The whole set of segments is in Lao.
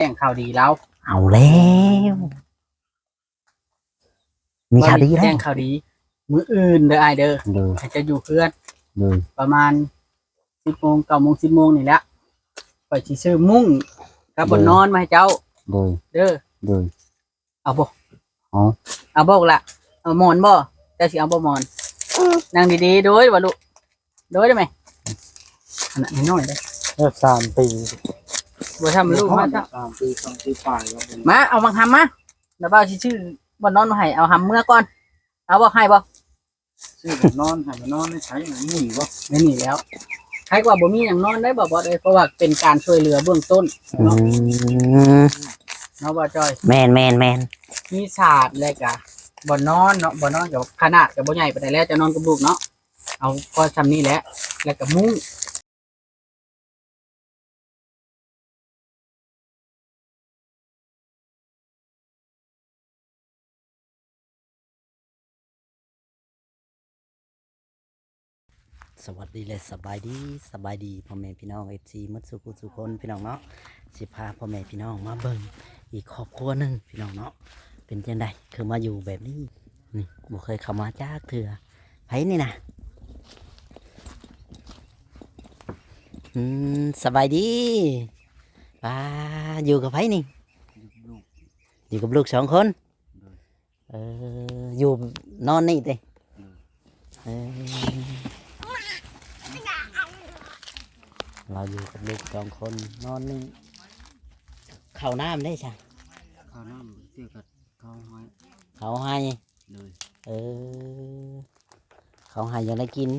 ແຈ້ງຂ່າວດີລາວ. ເອົາແລ້ວ ມີຂ່າວດີແລ້ວ ແຈ້ງຂ່າວດີ. ມື້ອື່ນເດີອ້າຍເດີ ໂດຍ ໃຫ້ເຈົ້າຢູ່ເຮືອນ ໂດຍ ປະມານສິບໂມງ ເກົ້າໂມງ ສິບໂມງນີ້ແຫຼະ ຂ້ອຍຊິຊື້ມຸ້ງກັບບ່ອນນອນມາໃຫ້ເຈົ້າ ໂດຍ ເດີ ໂດຍ. ເອົາບໍ່? ເອົາ ເອົາບໍ່ລະ? ເອົາໝອນບໍ່? ເຈົ້າຊິເອົາບໍ່ໝອນ? ນັ່ງດີໆ ໂດຍວ່າລູກ ໂດຍໄດ້ໄໝ? ອັນນັ້ນນ້ອຍເດ້ ເອີ ສາມປີ ບໍ່ທຳລູກມາຊະ ສາມປີ ສອງປີປາຍແລ້ວ. ມາ ເອົາບັກຫຳມາ ນ້າບ່າວຊິຊື້ບ່ອນນອນມາໃຫ້ ເອົາຫຳເມືອກ່ອນ ເອົາບໍ່? ໃຫ້ບໍ່? ຊື້ບ່ອນນອນ ໃຫ້ມານອນໃນໃສ ໃນນີ້ບໍ່? ໃນນີ້ແລ້ວ ໃຜກວ່າບໍ່ມີຫຍັງນອນໄດ້ບໍ່ບອດເອີຍ ເພາະວ່າເປັນການຊ່ວຍເຫຼືອເບື້ອງຕົ້ນເນາະ ອືມ ເນາະບໍ່ຈອຍ? ແມ່ນໆໆ ມີສາດ ແລະກະບ່ອນນອນເນາະ ບ່ອນນອນກະຂະໜາດກະບໍ່ໃຫຍ່ປານໃດແລ້ວ ຈະນອນກັບລູກເນາະ ເອົາພໍຊ່ຳນີ້ແຫຼະ ແລະກະມຸ້ງ. ສະຫວັດດີ ແລະ ສະບາຍດີ ສະບາຍດີພໍ່ແມ່ພີ່ນ້ອງ ເອັຟຊີ ໝົດສູ່ຜູ້ສູ່ຄົນ ພີ່ນ້ອງເນາະ. ຊິພາພໍ່ແມ່ພີ່ນ້ອງມາເບິ່ງອີກຄອບຄົວໜຶ່ງ ພີ່ນ້ອງເນາະ ເປັນຈັ່ງໃດ ຄືມາຢູ່ແບບນີ້. ນີ້ ບໍ່ເຄີຍເຂົ້າມາຈັກເທື່ອ. ໃຜນີ້ນະ? ອືມ ສະບາຍດີ. ປ້າ ຢູ່ກັບໃຜນີ້? ຢູ່ກັບລູກ ຢູ່ກັບລູກສອງຄົນ? ໂດຍ ເອີ ຢູ່ນອນນີ້ຕິ? ໂດຍ ເອີ ລາວຢູ່ກັບລູກສອງຄົນນອນນີ້. ເຂົ້ານ້ຳເດ້ຊະ? ເຂົ້ານ້ຳ ເຈົ້າກໍ ເຂົ້າໄຮ່ ເຂົ້າໄຮ່. ໂດຍ ເອີ ເຂົ້າໄຮ່ຍັງໄດ້ກິນ.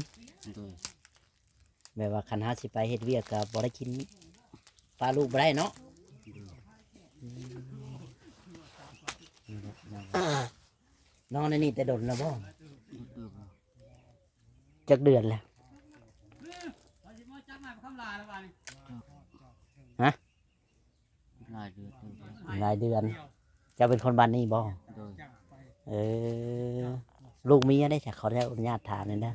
ໂດຍ ແບບວ່າຄັນເຮົາຊິໄປເຮັດວຽກກໍບໍ່ໄດ້ກິນ ປະລູກບໍ່ໄດ້ເນາະ. ໂດຍ ອືມ ນີ້ແຫຼະ ນອນໃນນີ້ແຕ່ດົນແລ້ວບໍ່? ໂດຍ ຈັກເດືອນແລ້ວ? ຮະ? ຫຼາຍເດືອນເຕີບແລ້ວ ຫຼາຍເດືອນ. ເຈົ້າເປັນຄົນບ້ານນີ້ບໍ່? ໂດຍ ເອີ ລູກເມຍເດ້ ຂໍອະນຸຍາດຖາມແດ່ເດີ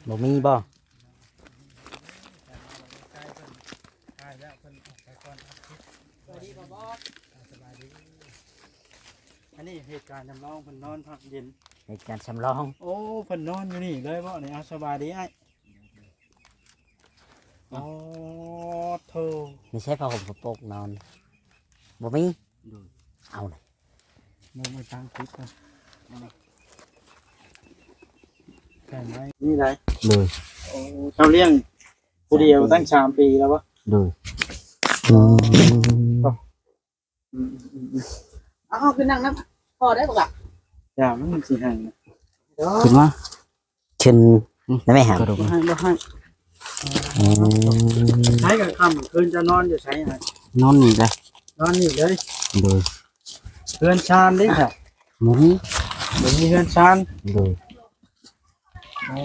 ບໍ່ມີບໍ່? ອັນນີ້ເຫດການຈຳລອງ ເພິ່ນນອນພັກເຢັນ ເຫດການຈຳລອງ. ໂອ້ ເພິ່ນນອນຢູ່ນີ້ເລີຍບໍ່ນີ້? ເອົາ ສະບາຍດີອ້າຍ. ໂອ້ໂທ້ ມີໃຊ້ຜ້າຫົ່ມຜ້າປົກນອນບໍ່? ມີ. ໂດຍ ເອົາເລີຍ ເບິ່ງມາຕັ້ງຕິດກ່ອນ ໃສ່ໄມ້ນີ້ໄດ້. ໂດຍ ໂອ້ ເຈົ້າລ້ຽງຜູ້ດຽວຕັ້ງສາມປີແລ້ວບໍ່? ໂດຍ ອືມ ອືມ ອືມ ເອົາ ເຮົາຂຶ້ນນັ່ງນຳພໍ່ໄດ້ບໍ່ກະ? ຢ່າ ມັນຊິໃຫ້ນະ ຂຶ້ນມາ ຂຶ້ນໄດ້ໄໝຫາ? ບໍ່ໃຫ້ ບໍ່ໃຫ້. ອືມ ໃຊ້ກາງຄ່ຳກາງຄືນເຈົ້ານອນຢູ່ໃສຫະ? ນອນນີ້ລະ ນອນນີ້ເລີຍ. ໂດຍ ເຮືອນຊານເດ້ຫະ? ບໍ່ມີ ບໍ່ມີເຮືອນຊານ. ໂດຍ ອໍ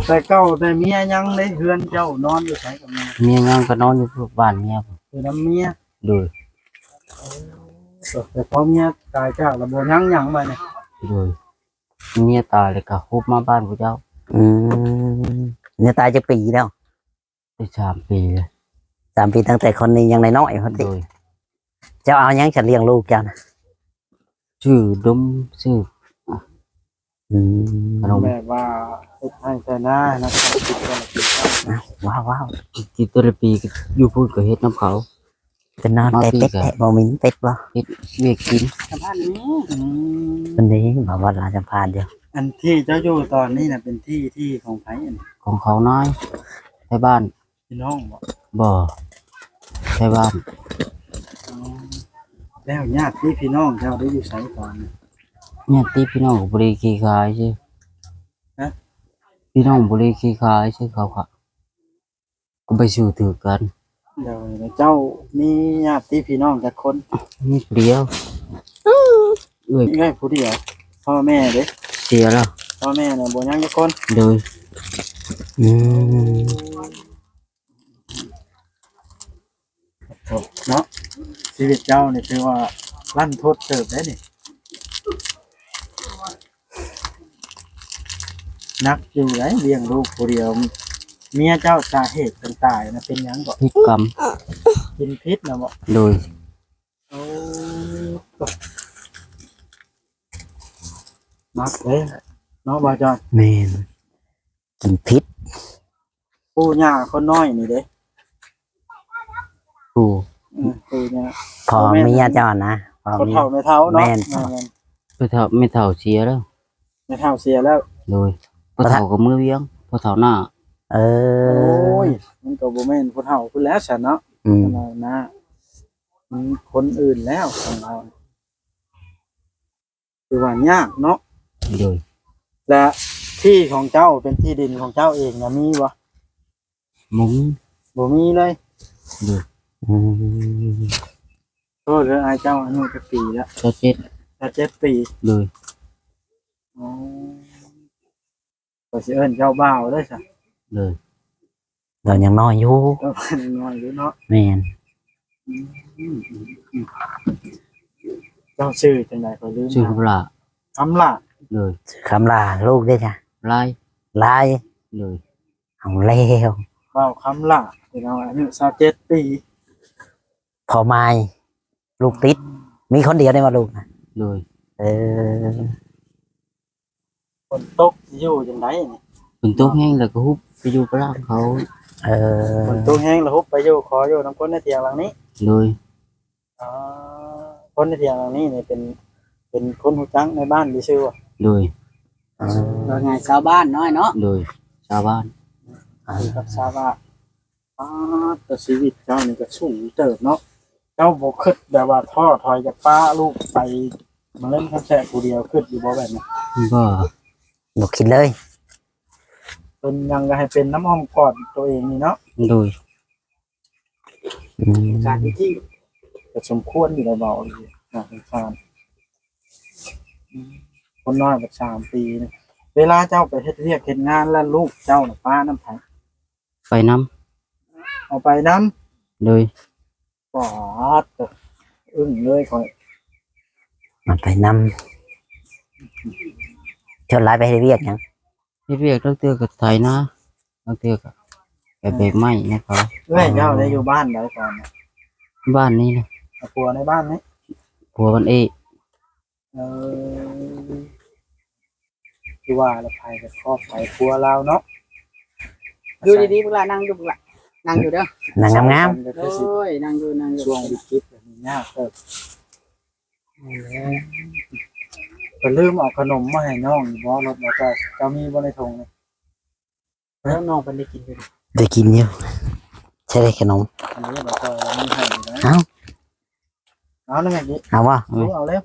ແຕ່ເກົ່າແຕ່ເມຍຍັງເດ້ ເຮືອນເຈົ້ານອນຢູ່ໃສກັບເມຍ? ເມຍຍັງກໍນອນຢູ່ບ້ານເມຍພຸ້ນ ຢູ່ນຳເມຍ. ໂດຍ ໂອ້ ແຕ່ພໍເມຍຕາຍຈາກແລ້ວບໍ່ຍັງຫຍັງບາດນີ້? ໂດຍ ເມຍຕາຍແລ້ວກໍຮຸບມາບ້ານຜູ້ເຈົ້າ. ອືມ ເມຍຕາຍຈັກປີແລ້ວ? ໄດ້ສາມປີແລ້ວ. ສາມປີ ຕັ້ງແຕ່ຄົນນີ້ຍັງນ້ອຍໆພຸ້ນຕິ? ໂດຍ ເຈົ້າເອົາຫຍັງຈະລ້ຽງລູກເຈົ້ານະ? ຊື້ນົມ ຊື້ ອືມ ຂະໜົມ ແບບວ່າເຮັດໄຮ່ໄຖນານະ. ວ້າວໆ ກິນແຕ່ລະປີ ຢູ່ພຸ້ນກໍເຮັດນຳເຂົາ. ເປັນນອນແຕ່ເປັດແທ້ ບໍ່ມີເປັດບໍ່? ເຮັດວຽກກິນ. ສຳພາດນີ້ ອືມ ເພິ່ນເດ້ ມາວັດລາວສຳພາດຢູ່. ອັນທີ່ເຈົ້າຢູ່ຕອນນີ້ນະ ເປັນທີ່ ທີ່ຂອງໃຜ? ອັນ ຂອງເຂົານາຍ ໄທບ້ານ. ພີ່ນ້ອງບໍ່? ບໍ່ ໄທບ້ານ. ອໍ ແລ້ວຍາດຕິພີ່ນ້ອງເຈົ້າໄດ້ຢູ່ໃສຕອນນີ້? ຍາດຕິພີ່ນ້ອງກໍບໍ່ໄດ້ຄີຂາຍຊື່. ຮະ? ພີ່ນ້ອງບໍ່ໄດ້ຄີຂາຍຊື່ ເຂົາກໍ ກໍໄປສູ່ຖືກກັນ. ໂດຍ ແລ້ວເຈົ້າມີຍາດຕິພີ່ນ້ອງຈັກຄົນ? ມີຜູ້ດຽວ ເອື້ອຍ ເອື້ອຍຜູ້ດຽວ. ພໍ່ແມ່ເດ້? ເສຍແລ້ວ. ພໍ່ແມ່ນະບໍ່ຍັງຈັກຄົນ? ໂດຍ ອືມ ເນາະ ຊີວິດເຈົ້ານີ້ຖືວ່າລັນທົດເຕີບໄດ໋ນີ້. ໜັກຢູ່ໄດ໋ ລ້ຽງລູກຜູ້ດຽວ ເມຍເຈົ້າສາເຫດເພິ່ນຕາຍນະເປັນຫຍັງເກາະ? ຜິດກຳ. ກິນພິດນະບໍ? ໂດຍ. ໂອ້ ໜັກເດ້ເນາະ ບ່າວຈອຍ. ແມ່ນ ກິນພິດ. ປູ່ຍ່າຄົນນ້ອຍນີ້ເດ້? ປູ່ ເອີ ປູ່ຍ່າ ພໍ່ເມຍເຈົ້ານະ ພໍ່ເມຍ ພໍ່ເຖົ້າແມ່ເຖົ້າເນາະ. ແມ່ນ ແມ່ນໆ ພໍ່ເຖົ້າແມ່ເຖົ້າເສຍແລ້ວ. ແມ່ເຖົ້າເສຍແລ້ວ. ໂດຍ. ພໍ່ເຖົ້າກໍເມືອວຽງ ພໍ່ເຖົ້າໜ້າ. ເອີ ໂອ້ຍ ມັນກໍບໍ່ແມ່ນຜູ້ເຖົ້າພຸ້ນແລ້ວຊັ້ນເນາະ. ອືມ ໜ້າ ມັນຄົນອື່ນແລ້ວຂອງລາວ. ຄືວ່າຍາກເນາະ. ໂດຍ. ແລະ ທີ່ຂອງເຈົ້າເປັນທີ່ດິນຂອງເຈົ້າເອງນະມີບໍ່? ບໍ່ມີ. ບໍ່ມີເລີຍ. ໂດຍ. ອືມ ໂທດເດີ ອ້າຍເຈົ້າອາຍຸຈັກປີແລ້ວ? ຊາວເຈັດ. ຊາວເຈັດປີ. ໂດຍ. ອໍ ຂ້ອຍຊິເອີ້ນເຈົ້າບ່າວເດີຊະ. ໂດຍ. ລາວຍັງນ້ອຍຢູ່. ເອີ ຍັງນ້ອຍຢູ່ເນາະ. ແມ່ນ. ອືມ ເຈົ້າຊື່ຈັ່ງໃດ? ຂ້ອຍລືມ. ຊື່ຄຳຫຼ້າ. ຄຳຫຼ້າ. ໂດຍ. ຄຳຫຼ້າ. ລູກເດ້ຊະ? ຫຼາຍ. ຫຼາຍ. ໂດຍ. ເອົາແລ້ວ ບ່າວຄຳຫຼ້າ ພີ່ນ້ອງ ອາຍຸຊາວເຈັດປີ. ພໍ່ໝ້າຍ ລູກຕິດ. ມີຄົນດຽວໄດ້ບໍ່ລູກນະ? ໂດຍ. ເອີ ຝົນຕົກຊິຢູ່ຈັ່ງໃດນີ້? ຝົນຕົກແຮງແລ້ວກໍຮຸບໄປຢູ່ປະລາງເຂົາ. ເອີ ຝົນຕົກແຮງແລ້ວຮຸບໄປຢູ່ ຂໍຢູ່ນຳຄົນໃນຖຽງຫຼັງນີ້. ໂດຍ. ອໍ ຄົນໃນຖຽງຫຼັງນີ້ນີ້ເປັນ ເປັນຄົນຮູ້ຈັກໃນບ້ານຊື່ໆບໍ່? ໂດຍ. ເວົ້າງ່າຍຊາວບ້ານນ້ອຍເນາະ. ໂດຍ ຊາວບ້ານ. ເປັນກັບຊາວບ້ານ. ປາດ ແຕ່ຊີວິດເຈົ້ານີ້ກໍສູງເຕີບເນາະ. ເຈົ້າບໍ່ຄິດແບບວ່າທໍ້ຖອຍຈາກປ້າລູກໄປມາເຫຼັ້ນຄຳແຊະຜູ້ດຽວ ຄິດຢູ່ບໍ່ແບບນັ້ນ? ບໍ່ ບໍ່ຄິດເລີຍ. ເປັນຫຍັງກໍໃຫ້ເປັນນ້ຳອ້ອມກອດໂຕເອງນີ້ເນາະ. ໂດຍ. ອືມ ການທີ່ ກໍສົມຄວນຢູ່ແລ້ວ ເວົ້າອີ່ຫຼີ ໜ້າສົງສານ. ອືມ ຄົນນ້ອຍບັດສາມປີນະ. ເວລາເຈົ້າໄປເຮັດວຽກເຮັດງານແລ້ວ ລູກເຈົ້ານະປະນຳໃຜ? ໄປນຳ. ເອົາໄປນຳ? ໂດຍ. ປາດ ອຶ້ງເລີຍຂ້ອຍ. ເອົາໄປນຳ. ສ່ວນຫຼາຍໄປເຮັດວຽກຫຍັງ? ເຮັດວຽກ ລາງເທື່ອກໍໄຖນາ ລາງເທື່ອກໍໄປແບກໄມ້ນຳເຂົາ. ເອື້ອຍເຈົ້າໄດ້ຢູ່ບ້ານໃດກ່ອນນະ? ບ້ານນີ້ນະ. ເອົາຜົວໃນບ້ານນີ້? ຜົວບ້ານເອກ. ເອີ ຄືວ່າລະ ໃຜກໍຄອບໃຜຄົວລາວເນາະ. ຢູ່ດີໆ ພຸ້ນລະ ນັ່ງຢູ່ພຸ້ນລະ ນັ່ງຢູ່ເດີ ນັ່ງງາມໆ. ໂອ້ຍ ນັ່ງຢູ່ ນັ່ງຢູ່ ຊ່ວງວິກິດແບບນີ້ຍາກເຕີບ. ເພິ່ນລືມເອົາຂະໜົມມາໃຫ້ນ້ອງຢູ່ບໍ່? ລົດບໍ່ຈອດ ເຈົ້າມີບໍ່ໃນຖົງນີ້? ແລ້ວນ້ອງເພິ່ນໄດ້ກິນຢູ່? ໄດ້ກິນຢູ່. ໃຊ້ໄດ້ຂະໜົມ. ອັນນີ້ບໍ່ຈອດ ມີໃຫ້ຢູ່ນະ. ເອົ້າ ເອົານະແມ່. ເອົາບໍ່? ເອົາເລີຍ.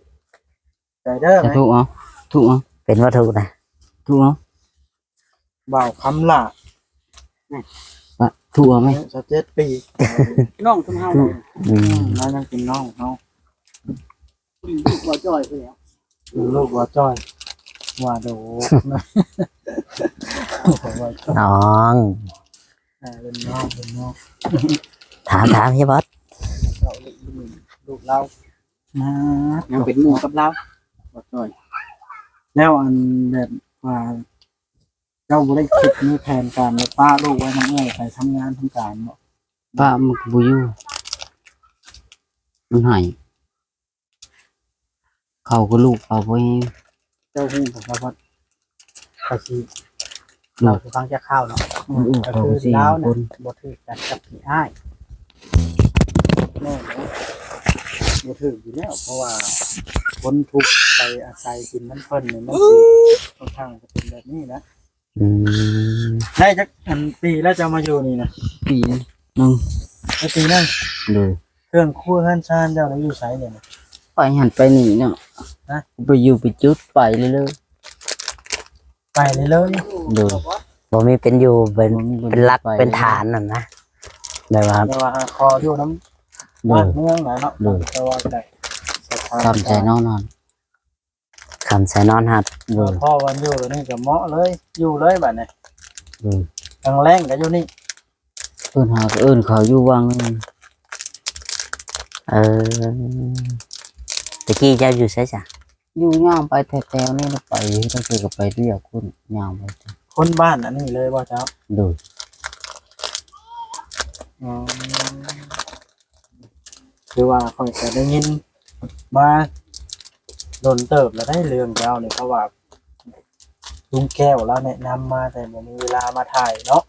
ໃສ່ເດີ ທຸກເອົາ ທຸກເອົາ. ເປັນບໍ່ທຸກນະ? ທຸກເອົາ. ບ່າວຄຳຫຼ້າ ອະ ທຸກເອົາໄໝ? ຊາວເຈັດປີ ນ້ອງຊຸມເຮົາ. ອືມ ລາວຍັງເປັນນ້ອງເຮົາ. ລູກບໍ່ຈ່ອຍພຸ້ນແຫຼະ ລູກບໍ່ຈ່ອຍ ວ່າໂດ ນ້ອງ. ເອີ ເປັນນ້ອງ ເປັນນ້ອງ. ຖາມ ຖາມເຮຍບອດ ລູກລາວ ອ່າ ຍັງເປັນໝູ່ກັບລາວ ບໍ່ຈ່ອຍ. ແລ້ວອັນແບບວ່າ ເຈົ້າບໍ່ໄດ້ຄິດມີແຜນການວ່າປະລູກໄວ້ນຳເອື້ອຍໄປທຳງານທຳການບໍ່? ປະມັນກໍບໍ່ຢູ່ ມັນໃຫ້ ເຂົາກໍລູກເຂົາບໍ່ແຮງ. ເຈົ້າຮູ້ບໍ່ວ່າ ວ່າ ວ່າຊິ ເລົ່າສູ່ຟັງຈັກຂ່າວເນາະ. ອືມ ກໍຄືລາວນະບໍ່ຖືກກັນກັບຂີ້ອ້າຍ. ແມ່ນແຫຼະ ບໍ່ຖືກຢູ່ແລ້ວ ເພາະວ່າຄົນທຸກໄປອາໄສກິນນຳເພິ່ນນີ້ ມັນຊິຄ່ອນຂ້າງຈະເປັນແບບນີ້ນະ. ອືມ ໄດ້ຈັກອັນປີແລ້ວເຈົ້າມາຢູ່ນີ້ນະ? ປີໜຶ່ງ. ໄດ້ປີໜຶ່ງ. ໂດຍ. ເຄື່ອງຄົວເຮືອນຊານເຈົ້າໄດ້ຢູ່ໃສນີ້ນະ? ໄປຫັ້ນໄປນີ້ເນາະ. ຮະ? ໄປຢູ່ໄປຈຸດໄປເລື້ອຍໆ ໄປເລື້ອຍໆ. ໂດຍ. ບໍ່ມີເປັນຢູ່ເປັນ ບໍ່ມີເປັນຫຼັກ ເປັນຖານນັ້ນນະ ແບບວ່າ ແຕ່ວ່າຂໍຢູ່ນຳ ໂດຍ ບ້ານເມືອງນະເນາະ. ໂດຍ. ແຕ່ວ່າແຕ່ ຄຳໃສ່ນອນຫັ້ນ ຄຳໃສ່ນອນຫັ້ນ. ໂດຍ. ພໍວັນຢູ່ນີ້ກໍເໝາະເລີຍ ຢູ່ເລີຍບາດນີ້. ໂດຍ. ກາງແລງກໍຢູ່ນີ້ ເອີ້ນຫາ ເອີ້ນເຂົາຢູ່ວັງ. ເອີ ຕະກີ້ເຈົ້າຢູ່ໃສຊະ? ຢູ່ຍ່າງໄປແຖວໆນີ້ລະ ໄປ ລາງເທື່ອກໍໄປວຽກພຸ້ນ ຍ່າງໄປ. ຄົນບ້ານອັນນີ້ເລີຍບໍ່ເຈົ້າ? ໂດຍ. ອືມ ຄືວ່າຂ້ອຍກໍໄດ້ຍິນມາດົນເຕີບແລ້ວໄດ໋ເລື່ອງເຈົ້ານີ້ ເພາະວ່າລຸງແກ້ວລາວແນະນຳມາ ແຕ່ບໍ່ມີເວລາມາຖ່າຍເນາະ.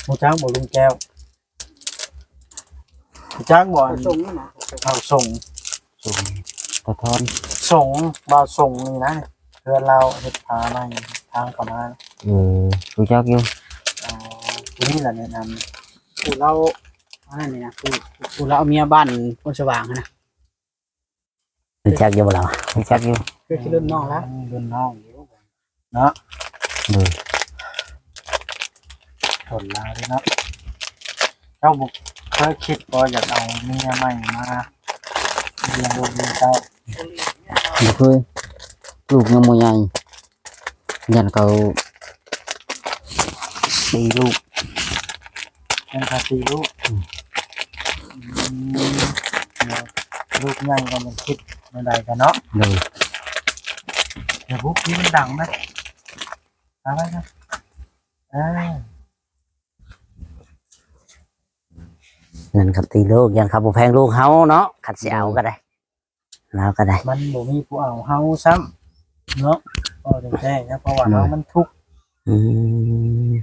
ຮູ້ຈັກບໍ່ລຸງແກ້ວ? ຮູ້ຈັກບໍ່? ອັນ ເຂົາສົ່ງນີ້ນະ ເຂົາສົ່ງ ສົ່ງ ຕາທອນ ສົ່ງ ບ່າວສົ່ງນີ້ນະ ເຮືອນລາວເຮັດພາໃໝ່ທາງເຂົ້າມາ. ເອີ ຮູ້ຈັກຢູ່. ອໍ ຜູ້ນີ້ລະແນະນຳ ຜູ້ລາວ ອັນນັ້ນນີ້ນະ ຜູ້ ຜູ້ລາວເອົາເມຍບ້ານໂພນສະຫວ່າງຫັ້ນນະ. ຮູ້ຈັກຢູ່ບໍ່ລາວ? ຮູ້ຈັກຢູ່. ຄື ຄືລຸ້ນນ້ອງລະ? ລຸ້ນນ້ອງຢູ່ເນາະ. ໂດຍ ຄົນລາວເດ້ເນາະ. ເຈົ້າບໍ່ເຄີຍຄິດບໍ່ ຢາກເອົາເມຍໃໝ່ມາລ້ຽງລູກລ້ຽງເຕົ້າ? ບໍ່ເຄີຍ. ລູກຍັງບໍ່ໃຫຍ່. ຢ້ານເຂົາຕີລູກ. ຢ້ານເຂົາຕີລູກ. ອືມ ອືມ ເນາະ ລູກໃຫຍ່ກໍຍັງຄິດແນວໃດກັນເນາະ. ໂດຍ ດຽວບຸກທີ່ມັນດັງນະ ເອົາໄວ້ນະ. ເອີ ຢ້ານເຂົາຕີລູກ ຢ້ານເຂົາບໍ່ແພງລູກເຮົາເນາະ. ຄັນຊິເອົາກໍໄດ້ ລາວກໍໄດ້ ມັນບໍ່ມີຜູ້ເອົາເຮົາຊ້ຳເນາະ. ເວົ້າແຈ້ງໆນະ ເພາະວ່າເຮົາມັນທຸກ. ອືມ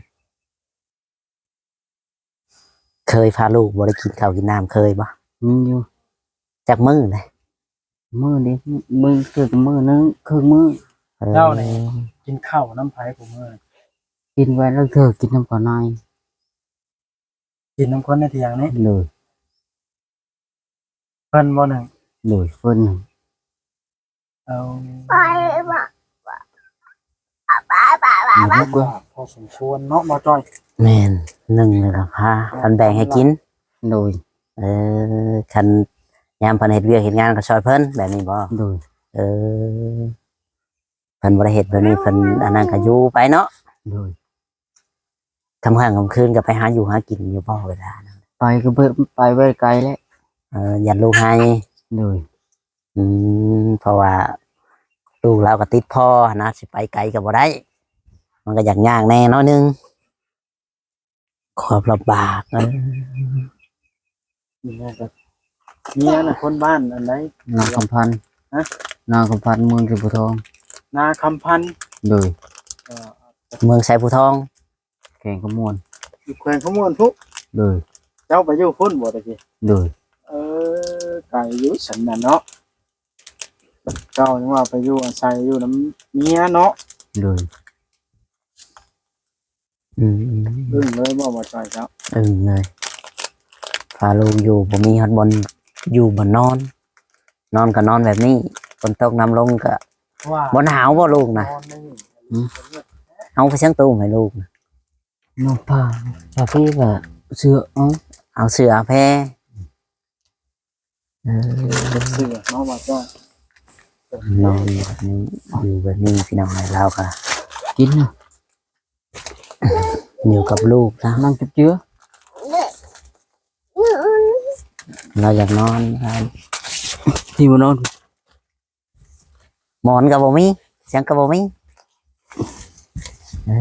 ເຄີຍພາລູກບໍ່ໄດ້ກິນເຂົ້າກິນນ້ຳ ເຄີຍບໍ່? ມີຢູ່. ຈັກມື້ແຫຼະ? ມື້ນີ້ ມື້ ຄືມື້ໜຶ່ງ ເຄິ່ງມື້. ເອີ ເຈົ້ານີ້ກິນເຂົ້ານຳໃຜຄູ່ມື້? ກິນໄວ້ລາງເທື່ອກິນນຳເຂົານາຍ. ກິນນຳຄົນໃນຖຽງນີ້? ໂດຍ. ເພິ່ນບໍ່ໜຶ້ງ? ໂດຍ ເພິ່ນໜຶ້ງ. ເອົາ ພໍສົມຄວນເນາະ ບໍ່ຈ້ອຍ. ແມ່ນ ໜຶ້ງແລ້ວກໍພາເພິ່ນແບ່ງໃຫ້ກິນ. ໂດຍ. ເອີ ຄັນຍາມເພິ່ນເຮັດວຽກເຮັດງານກໍຊ່ອຍເພິ່ນ ແບບນີ້ບໍ່? ໂດຍ. ເອີ ເພິ່ນບໍ່ໄດ້ເຮັດແບບນີ້ ເພິ່ນອັນນັ້ນກໍຢູ່ໄປເນາະ. ໂດຍ. ຄ່ຳໆຄ່ຳຄືນກໍໄປຫາຢູ່ຫາກິນຢູ່ບໍ່ເວລານັ້ນ? ໄປກໍໄປ ໄປໄວໄກແຫຼະ. ເອີ ຢ້ານລູກໄຫ້. ໂດຍ. ອືມ ເພາະວ່າລູກລາວກໍຕິດພໍ່ຫັ້ນນະ ຊິໄປໄກກໍບໍ່ໄດ້ ມັນກໍຢາກຍາກແດ່ໜ້ອຍໜຶ່ງ ຄວາມລຳບາກ. ເອີ ເມຍນະ ຄົນບ້ານອັນໃດ? ນາຄຳພັນ. ຮະ? ນາຄຳພັນ ເມືອງໄຊພູທອງ. ນາຄຳພັນ. ໂດຍ. ເອີ ເມືອງໄຊພູທອງ ແຂວງຄຳມ່ວນ. ຢູ່ແຂວງຄຳມ່ວນພຸ້ນ. ໂດຍ. ເຈົ້າໄປຢູ່ພຸ້ນບໍ່ຕະກີ້? ໂດຍ. ເອີ ໄກຢູ່ຊັ້ນນະເນາະ. ເຈົ້າຍັງວ່າໄປຢູ່ອາໄສຢູ່ນຳເມຍເນາະ. ໂດຍ. ອືມ ອຶ້ງເລີຍບໍ່ ບໍ່ຈ່ອຍເຈົ້າ? ອຶ້ງເລີຍ ພາລູກຢູ່ບໍ່ມີຮອດບ່ອນຢູ່ບ່ອນນອນ ນອນກໍນອນແບບນີ້ ຝົນຕົກນ້ຳລົງກໍ ບໍ່ໜາວບໍ່ລູກນະ? ອືມ ເອົາໄປຊັ້ນຕູ້ໃຫ້ລູກນະ? ນອນຜ້າ ຜ້າພີ້ກໍເສື້ອ ເອົາ ເອົາເສື້ອເອົາແພ. ເອີ ເສື້ອເນາະວ່າເຈົ້າ ນອນຢູ່ແບບນີ້ ຢູ່ແບບນີ້ພີ່ນ້ອງເອີຍ ລາວກໍກິນນະ ຢູ່ກັບລູກລາວ ນັ່ງເຈັບເຈືອ ລາວຢາກນອນ ລາວ ທີ່ບໍ່ນອນ ໝອນກໍບໍ່ມີ ຫຍັງກໍບໍ່ມີ ເອີ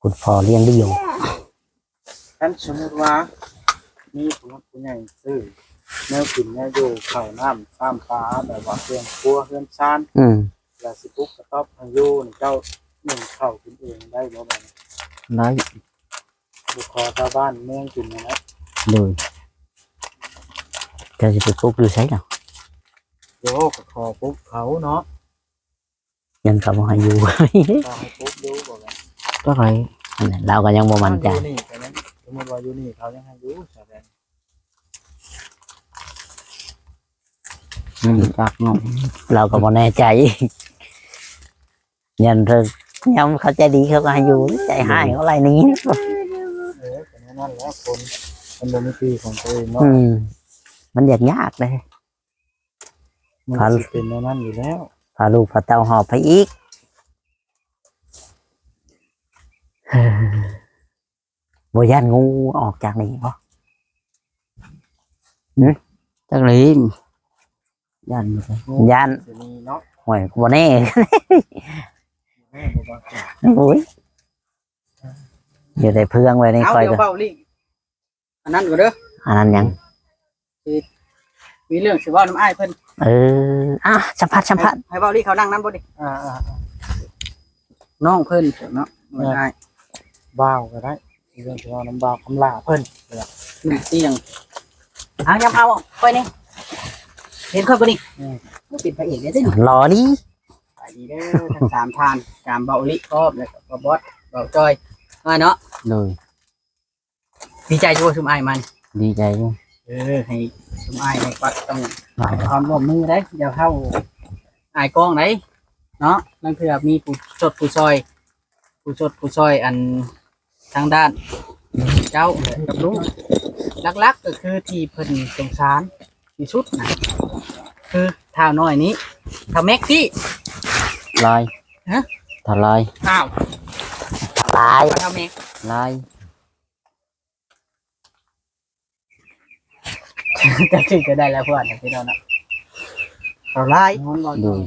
ຄຸນພໍ່ລ້ຽງດີຢູ່. ຄັນສົມມຸດວ່າມີຜູ້ຫຼັກຜູ້ໃຫຍ່ຊື້ແນວກິນແນວຢູ່ ເຂົ້ານ້ຳຊາມປາ ແບບວ່າເຄື່ອງຄົວເຮືອນຊານ ອືມ ແລ້ວຊິປຸກກະຕ໊ອບໃຫ້ຢູ່ນີ້ ເຈົ້າໜຶ້ງເຂົ້າກິນເອງໄດ້ບໍ່ບາດນີ້? ໄດ້. ໄປຂໍຊາວບ້ານເມືອງກິນຫັ້ນແຫຼະ. ໂດຍ. ເຈົ້າຊິໄປປຸກຢູ່ໃສລະ? ໂອ້ ກໍຂໍປຸກເຂົາເນາະ. ຍັງເຂົາບໍ່ໃຫ້ຢູ່ ເຂົາໃຫ້ປຸກຢູ່ບໍ່ແມ່ນ? ຈັກໃດ ອັນນັ້ນລາວກໍຍັງບໍ່ໝັ້ນໃຈ. ຢູ່ນີ້ກໍຍັງ ສົມມຸດວ່າຢູ່ນີ້ເຂົາຍັງໃຫ້ຢູ່ ສະແດງ ອືມ ຈັກເນາະ ລາວກໍບໍ່ແນ່ໃຈ. ຍັນເພິ່ນ ຍາມເຂົາໃຈດີເຂົາກໍໃຫ້ຢູ່ ໃຈຮ້າຍເຂົາໄລ່ໜີ. ເອີ ກໍແນວນັ້ນແຫຼະ ຄົນມັນບໍ່ມີທີ່ຂອງຕົວເອງເນາະ. ອືມ ມັນຢາກຍາກເດ້ ມັນກໍຊິເປັນແນວນັ້ນຢູ່ແລ້ວ ພາລູກພາເຕົ້າຫອບໄປອີກ. ບໍ່ຢ້ານງູອອກຈາກນີ້ບໍ່? ຫື? ຈັກແຫຼະ ຢ້ານຢູ່ ຢ້ານ ຊິມີເນາະ. ໂອ້ຍ ບໍ່ແນ່ ແນ່ບໍ່ວ່າ ໂອ້ຍ ມັ ຢູ່ໃນເພື່ອງໄວ້ນີ້ ເອົາ ຂ້ອຍ ດຽວ ກໍ ເວົ້າລີ້ ອັນນັ້ນກ່ອນເດີ. ອັນນັ້ນຫຍັງ? ຊິມີເລື່ອງຊິເວົ້ານຳອ້າຍເພິ່ນ. ເອີ ອ່ະ ສຳພາດ ສຳພາດ. ໃຫ້ ໃຫ້ເວົ້າລີ້ເຂົ້ານັ່ງນຳບໍ່ນີ້? ອ່າໆ ນ້ອງເພິ່ນເນາະ ເອີ ອ້າຍ ບ່າວກໍໄດ້ ເລື່ອງຊິເວົ້ານຳບ່າວຄຳຫຼ້າເພິ່ນ ຂຶ້ນຕຽງ. ອ້າວ ຍາມເອົາຂ້ອຍນີ້ ເຫັນຂ້ອຍບໍ່ນີ້? ອືມ ໂອ້ ເປັນພະເອກເດ້ນີ້ ຫຼໍ່ລີ້. ສະບາຍດີເດີທັງສາມທ່ານ ຕາມເບົາອີລິພ້ອມ ແລ້ວກໍເບົາບອດ ເບົາຈ້ອຍ ວ່າເນາະ. ໂດຍ. ດີໃຈຢູ່ບໍ່ຊຸມອ້າຍມານີ້? ດີໃຈຢູ່. ເອີ ໃຫ້ຊຸມອ້າຍໄດ້ປັດຕ້ອງໃຫ້ຄວາມຮ່ວມມືໄດ໋ ຢ່າເຮົາອາຍກ້ອງໄດ໋ເນາະ. ລາງເທື່ອມີຜູ້ຊົດຜູ້ຊ່ອຍ ຜູ້ຊົດຜູ້ຊ່ອຍ ອັນ ທາງດ້ານເຈົ້າກັບລູກ. ຫຼັກໆກໍຄືທີ່ເພິ່ນສົງສານທີ່ສຸດນະ ຄືທ້າວນ້ອຍນີ້ ທ້າວແມັກນີ້ ຫຼາຍ. ຮະ? ທ້າວຫຼາຍ. ອ້າວ ຫຼາຍ ທ້າວແມັກຫຼາຍ. ຈະຊື່ກໍໄດ້ແລ້ວ ພວກນັ້ນພີ່ນ້ອງເນາະ. ທ້າວຫຼາຍ. ໂດຍ.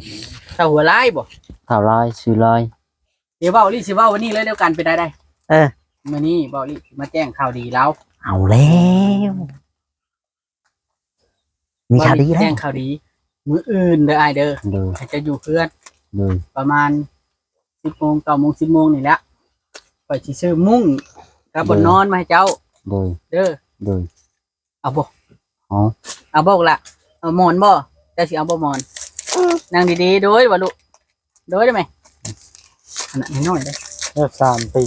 ທ້າວຫົວຫຼາຍບໍ່? ທ້າວຫຼາຍ ຊື່ຫຼາຍ. ດຽວເບົາອີລິຊິເວົ້າວັນນີ້ເລີຍ ແລ້ວກັນເປັນໄດ້ໄດ໋. ເອີ ມື້ນີ້ເບົາອີລິຊິມາແຈ້ງຂ່າວດີລາວ. ເອົາແລ້ວ ມີຂ່າວດີແລ້ວ ແຈ້ງຂ່າວດີ. ມື້ອື່ນເດີອ້າຍເດີ ໂດຍ ໃຫ້ເຈົ້າຢູ່ເຮືອນ ໂດຍ ປະມານສິບໂມງ ເກົ້າໂມງ ສິບໂມງນີ້ແຫຼະ ຂ້ອຍຊິຊື້ມຸ້ງກັບບ່ອນນອນມາໃຫ້ເຈົ້າ. ໂດຍ ເດີ ໂດຍ. ເອົາບໍ່? ເອົາ ເອົາບໍ່ລະ? ເອົາໝອນບໍ່? ເຈົ້າຊິເອົາບໍ່ໝອນ? ອືມ ນັ່ງດີໆ ໂດຍ ວ່າລູກ ໂດຍໄດ້ໄໝ? ອັນນັ້ນນ້ອຍເດ້ ເອີ ສາມປີ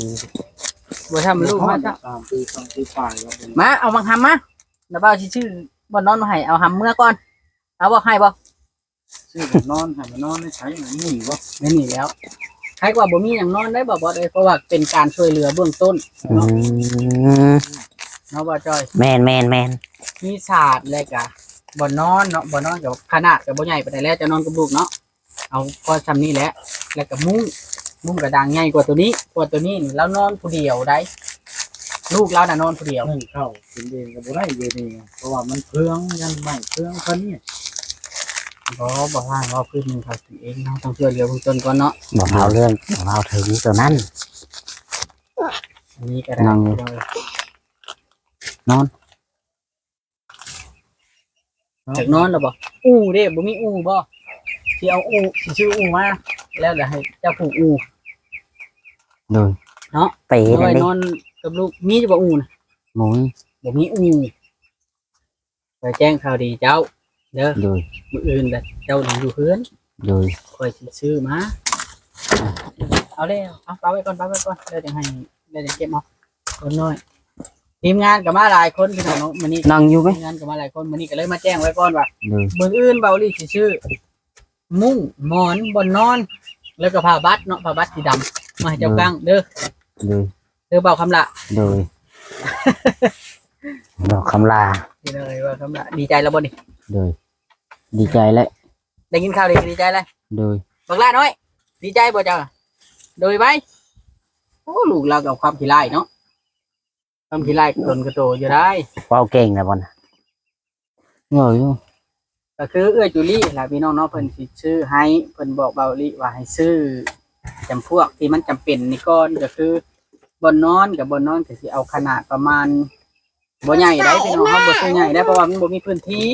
ບໍ່ທຳລູກມາ. ສາມປີ ສອງປີປາຍແລ້ວ. ມາ ເອົາບັກຫຳມາ ລະບ່າວຊິຊື້ບ່ອນນອນມາໃຫ້. ເອົາຫຳເມືອກ່ອນ. ເອົາບໍ່? ໃຫ້ບໍ່? ຊື້ບ່ອນນອນ ໃຫ້ມານອນໃນໃສ? ໃນນີ້ບໍ່? ໃນນີ້ແລ້ວ. ໃຜກວ່າບໍ່ມີຫຍັງນອນໄດ໋ ບ່າວບອດເອີຍ ເພາະວ່າເປັນການຊ່ວຍເຫຼືອເບື້ອງຕົ້ນເນາະ. ອືມ ເນາະ ບ່າວຈ້ອຍ? ແມ່ນໆໆ ມີສາດ ແລະກະບ່ອນນອນເນາະ. ບ່ອນນອນກໍຂະໜາດກໍບໍ່ໃຫຍ່ປານໃດແລ້ວ ເຈົ້ານອນກັບລູກເນາະ. ເອົາພໍຊ່ຳນີ້ແຫຼະ ແລ້ວກໍມຸ້ງ ມຸ້ງກະດາງໃຫຍ່ກວ່າໂຕນີ້ ກວ່າໂຕນີ້ນີ້ລາວນອນຜູ້ດຽວໄດ໋ ລູກລາວນະນອນຜູ້ດຽວ. ໜຶ່ງເຂົ້າກິນເອງກໍບໍ່ໄດ້ຢູ່ນີ້ ເພາະວ່າມັນເປືອງ ຢ້ານໄໝ້ເປືອງເພິ່ນນີ້. ບໍ່ ບໍ່ວ່າເວົ້າພື້ນໜຶ່ງເຂົ້າກິນເອງ ເຮົາຕ້ອງຊ່ວຍເຫຼືອເບື້ອງຕົ້ນກ່ອນເນາະ. ບໍ່ເວົ້າເລື່ອງ ບໍ່ເວົ້າເຖິງໂຕນັ້ນ ອັນນີ້ກໍໄດ້ ນອນ ຢາກນອນແລ້ວບໍ່? ອູ່ເດ້ ບໍ່ມີອູ່ບໍ່? ຊິເອົາອູ່ ຊິຊື້ອູ່ມາ ແລ້ວລະໃຫ້ເຈົ້າຜູກອູ່. ໂດຍ ເນາະ ໄປເຮັດຫຍັງເດ້? ນອນກັບລູກ. ມີຢູ່ບໍ່ອູ່ນະ? ບໍ່ມີ ບໍ່ມີອູ່. ໄປແຈ້ງຂ່າວດີເຈົ້າເດີ. ໂດຍ ມື້ອື່ນລະເຈົ້າຢູ່ເຮືອນ. ໂດຍ ຂ້ອຍຊິຊື້ມາ. ເອົາແລ້ວ ເອົາປະໄວ້ກ່ອນ ປະໄວ້ກ່ອນ ແລ້ວຈັ່ງໃຫ້ ແລ້ວຈັ່ງເກັບເອົາ. ຄົນນ້ອຍ ທີມງານກໍມາຫຼາຍຄົນພີ່ນ້ອງເນາະ ມື້ນີ້ ນັ່ງຢູ່ໄໝ? ທີມງານກໍມາຫຼາຍຄົນ ມື້ນີ້ກໍເລີຍມາແຈ້ງໄວ້ກ່ອນວ່າ ໂດຍ ມື້ອື່ນເບົາອີລີຊິຊື້ມຸ້ງ ໝອນ ບ່ອນນອນ ແລ້ວກໍຜ້າບັດເນາະ ຜ້າບັດສີດຳ ມາໃຫ້ເຈົ້າ ໂດຍ ກາງເດີ. ໂດຍ ເດີ ເບົາຄຳຫຼ້າ. ໂດຍ ເບົາຄຳຫຼ້າ ເດີ ເບົາຄຳຫຼ້າ. ດີໃຈແລ້ວບໍ່ນີ້? ໂດຍ ດີໃຈແລ້ວ. ໄດ້ຍິນຂ່າວດີກໍດີໃຈແລ້ວ. ໂດຍ ບັກຫຼ້ານ້ອຍ ດີໃຈບໍ່ເຈົ້າ? ໂດຍໄວ. ໂອ້ ລູກລາວກໍເອົາຄວາມຂີ້ຮ້າຍເນາະ ຄວາມຂີ້ຮ້າຍຕົນກະໂຕຢູ່ໄດ໋. ເວົ້າເກັ່ງນະບໍ່ນະ? ເວົ້າຢູ່. ກໍຄືເອື້ອຍຈູລີຫັ້ນລະພີ່ນ້ອງເນາະ ເພິ່ນຊິຊື້ໃຫ້ ເພິ່ນບອກເບົາອີລີວ່າໃຫ້ຊື້ຈຳພວກທີ່ມັນຈຳເປັນນີ້ກ່ອນ ກໍຄືບ່ອນນອນ ກັບບ່ອນນອນກໍຊິເອົາຂະໜາດປະມານ ບໍ່ໃຫຍ່ໄດ໋ພີ່ນ້ອງ ເຮົາບໍ່ຊື້ໃຫຍ່ໄດ໋ ເພາະວ່າມັນບໍ່ມີພື້ນທີ່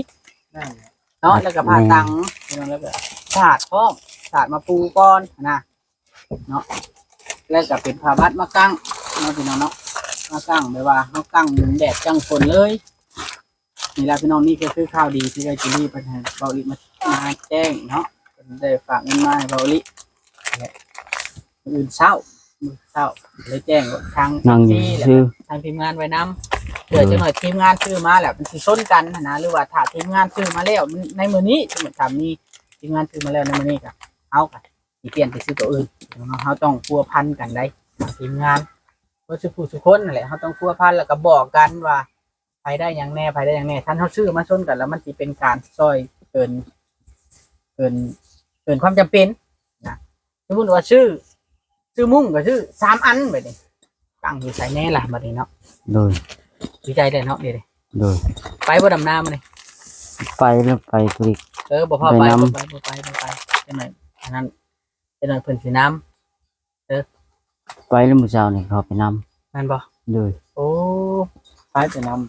ເນາະ. ແລ້ວກໍຜ້າຕັງພີ່ນ້ອງ ແລ້ວກໍສາດພ້ອມ ສາດມາປູກ່ອນນະເນາະ ແລ້ວກໍເປັນຜ້າບັດມາກາງເນາະພີ່ນ້ອງເນາະ ມາກາງແບບວ່າເຮົາກາງແດດກາງຝົນເລີຍ. ນີ້ລະພີ່ນ້ອງ ນີ້ກໍຄືຂ່າວດີທີ່ເອື້ອຍຈູລີເພິ່ນໃຫ້ເບົາອີລີມາ ມາແຈ້ງເນາະ ເພິ່ນໄດ້ຝາກເງິນມາໃຫ້ເບົາອີລີ ແລະ ມື້ອື່ນເຊົ້າ ມື້ເຊົ້າເລີຍແຈ້ງທາງ ນັ່ງຢູ່ຊື່ໆ ທາງທີມງານໄວ້ນຳ ເພື່ອ ໂດຍ ຈັກໜ້ອຍທີມງານຊື້ມາແລ້ວມັນຊິຊົນກັນຫັ້ນນະ ຫຼືວ່າຖ້າທີມງານຊື້ມາແລ້ວໃນມື້ນີ້ ສົມມຸດຖ້າມີທີມງານຊື້ມາແລ້ວໃນມື້ນີ້ ກໍເຮົາກໍຊິປ່ຽນໄປຊື້ໂຕອື່ນເນາະ. ເຮົາຕ້ອງພົວພັນກັນໄດ໋ ທີມງານເບິດສູ່ຜູ້ສູ່ຄົນນັ້ນແຫຼະ ເຮົາຕ້ອງພົວພັນ ແລ້ວກໍບອກກັນວ່າ ໃຜໄດ້ຫຍັງແດ່ ໃຜໄດ້ຫຍັງແດ່ ຄັນເຮົາຊື້ມາຊົນກັນແລ້ວ ມັນຊິເປັນການຊ່ອຍເກີນ ເກີນ ເກີນຄວາມຈຳເປັນນະ. ສົມມຸດວ່າຊື້ ຊື້ມຸ້ງກໍຊື້ສາມອັນ ບາດນີ້ຕັ້ງຢູ່ໃສແດ່ລະ ບາດນີ້ເນາະ. ໂດຍ ດີໃຈແດ່ເນາະ ເດ ໂດຍ ໄປບໍ່ດຳນາມື້ນີ້? ໄປແລ້ວ ໄປພຸ້ນອີກ. ເອີ ບໍ່ພາໄປ ໄປນຳ ບໍ່ໄປ ບໍ່ໄປ ບໍ່ໄປ ຈັ່ງໃດ ອັນນັ້ນ ຈັກໜ້ອຍເພິ່ນຊິນຳ ເອີ ໄປແລ້ວ ມື້ເຊົ້ານີ້ເຂົາໄປນຳ ແມ່ນບໍ່? ໂດຍ ໂອ້ ໄປແຕ່ນຳ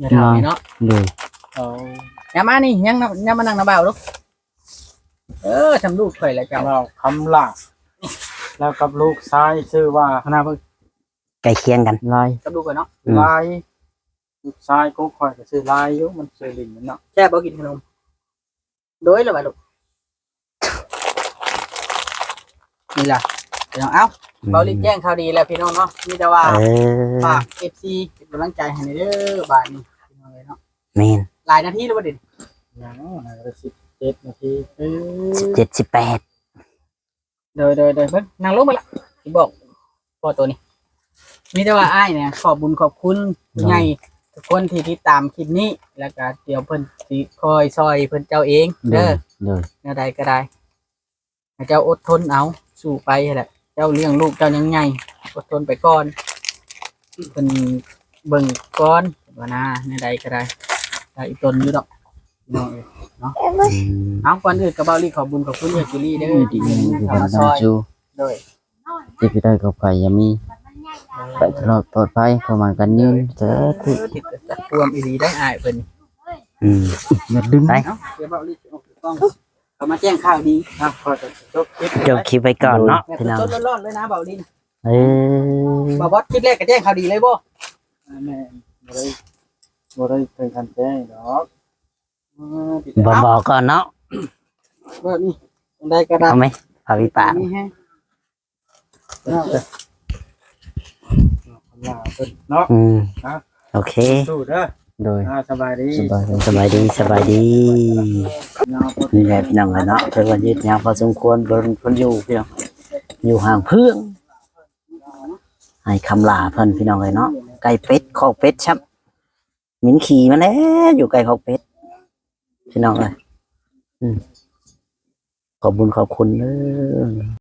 ຢ່າເຖົ້ານີ້ເນາະ ໂດຍ ເອີ ຢ່າມານີ້ ຍັງນຳ ຢ່າມານັ່ງນຳບ່າວລູກ ເອີ ຊ່ຳລູກຂ້ອຍແຫຼະເຈົ້າ ລາວຄຳຫຼ້າ ແລ້ວກັບລູກຊາຍຊື່ວ່າ ຂະໜາດເບິ່ງ ໃກ້ຄຽງກັນ ລາຍ ກັບລູກຂ້ອຍເນາະ ອືມ ລາຍ ລູກຊາຍຂອງຂ້ອຍກໍຊື່ລາຍຢູ່ ມັນຊື່ຫຼິ້ນມັນເນາະ ແຊບບໍ່ກິນຂະໜົມ? ໂດຍລະວ່າລູກ ນີ້ລະ ພີ່ນ້ອງ ເອົ້າ ອືມ ເບົາລິດແຈ້ງຂ່າວດີແລ້ວພີ່ນ້ອງເນາະ ມີແຕ່ວ່າ ເອີ ຝາກເອັຟຊີເປັນກຳລັງໃຈໃຫ້ແດ່ເດີ ບາດນີ້ພີ່ນ້ອງເອີຍເນາະ ແມ່ນ ຫຼາຍນາທີແລ້ວບໍ່ເດ? ຍັງ ໜ້າຈະສິບເຈັດນາທີ ເອີ ສິບເຈັດ ສິບແປດ ໂດຍ ໂດຍ ໂດຍ ເບິ່ງ ນັ່ງລົງມາລະ ຊິບອກພໍ່ໂຕນີ້ ມີແຕ່ວ່າອ້າຍນີ້ ຂອບບຸນຂອບຄຸນຜູ້ໃຫຍ່ທຸກຄົນທີ່ຕິດຕາມຄລິບນີ້ ແລ້ວກະດຽວເພິ່ນຊິຄອຍຊ່ອຍເພິ່ນເຈົ້າເອງເດີ ໂດຍ ແນວໃດກໍໄດ້ ໃຫ້ເຈົ້າອົດທົນເອົາ ສູ້ໄປຫັ້ນແຫຼະ ເຈົ້າລ້ຽງລູກເຈົ້າຍັງໃຫຍ່ ອົດທົນໄປກ່ອນ ເພິ່ນເບິ່ງກ່ອນວ່ານາ ແນວໃດກໍໄດ້ ໄດ້ອີ່ຕົນຢູ່ດອກ ພີ່ນ້ອງເອີຍເນາະ ອືມ ເອົາ ກ່ອນອື່ນກໍເບົາລີຂອບບຸນຂອບຄຸນເອື້ອຍຈູລີເດີ ທີ່ເພິ່ນເຂົ້າມາຊ່ອຍ ໂດຍ ເຈັບໄດ້ກໍໄຂ້ຢ່າມີ ໄປຕະຫຼອດປອດໄພ ຄວາມໝັ້ນກັນຍືນ ສາທຸ ເອີ ຕິດກັບຄວາມອີ່ຫຼີໄດ໋ອ້າຍເພິ່ນ ອືມ ຢ່າດຶງ ໄປ ເອົາ ດຽວເບົາລີຊິອອກກ້ອງ ເຂົ້າມາແຈ້ງຂ່າວດີ ອ່ະ ຂໍຈົບຄລິບ ຈົບຄລິບໄວ້ກ່ອນເນາະ ແບບ ພີ່ນ້ອງ ສົດໆຮ້ອນໆເລີຍນະ ເບົາລີນະ ເອີ ບໍ່ບອດ ຄລິບແລກກໍແຈ້ງຂ່າວດີເລີຍບໍ່? ແມ່ນ ບໍ່ໄດ້ ບໍ່ໄດ້ເຖິງຂັ້ນແຈ້ງດອກ ເອີ ບໍ່ບອກກ່ອນເນາະ ເອີ ນີ້ ຈັ່ງໃດກໍໄດ້ ເອົາໄໝ? ພາວິປາກ ມີແຮງ ເນາະ ເນາະ ອືມ ໂອເຄ ສູ້ເດີ ໂດຍ ອ່າ ສະບາຍດີ ສະບາຍ ສະບາຍດີ ສະບາຍດີ ນີ້ແຫຼະພີ່ນ້ອງເອີຍເນາະ ຖືວ່າຍືດຍາວພໍສົມຄວນ ເພິ່ນ ເພິ່ນຢູ່ພີ່ນ້ອງ ຢູ່ຫ່າງເພິ່ນ ໃຫ້ຄຳຫຼ້າເພິ່ນພີ່ນ້ອງເອີຍເນາະ ໃກ້ເປັດ ຄອກເປັດຊ້ຳ ເໝັນຂີ້ມັນແຫຼະ ຢູ່ໃກ້ຄອກເປັດ ພີ່ນ້ອງເອີຍ ອືມ ຂອບບຸນຂອບຄຸນເດີ.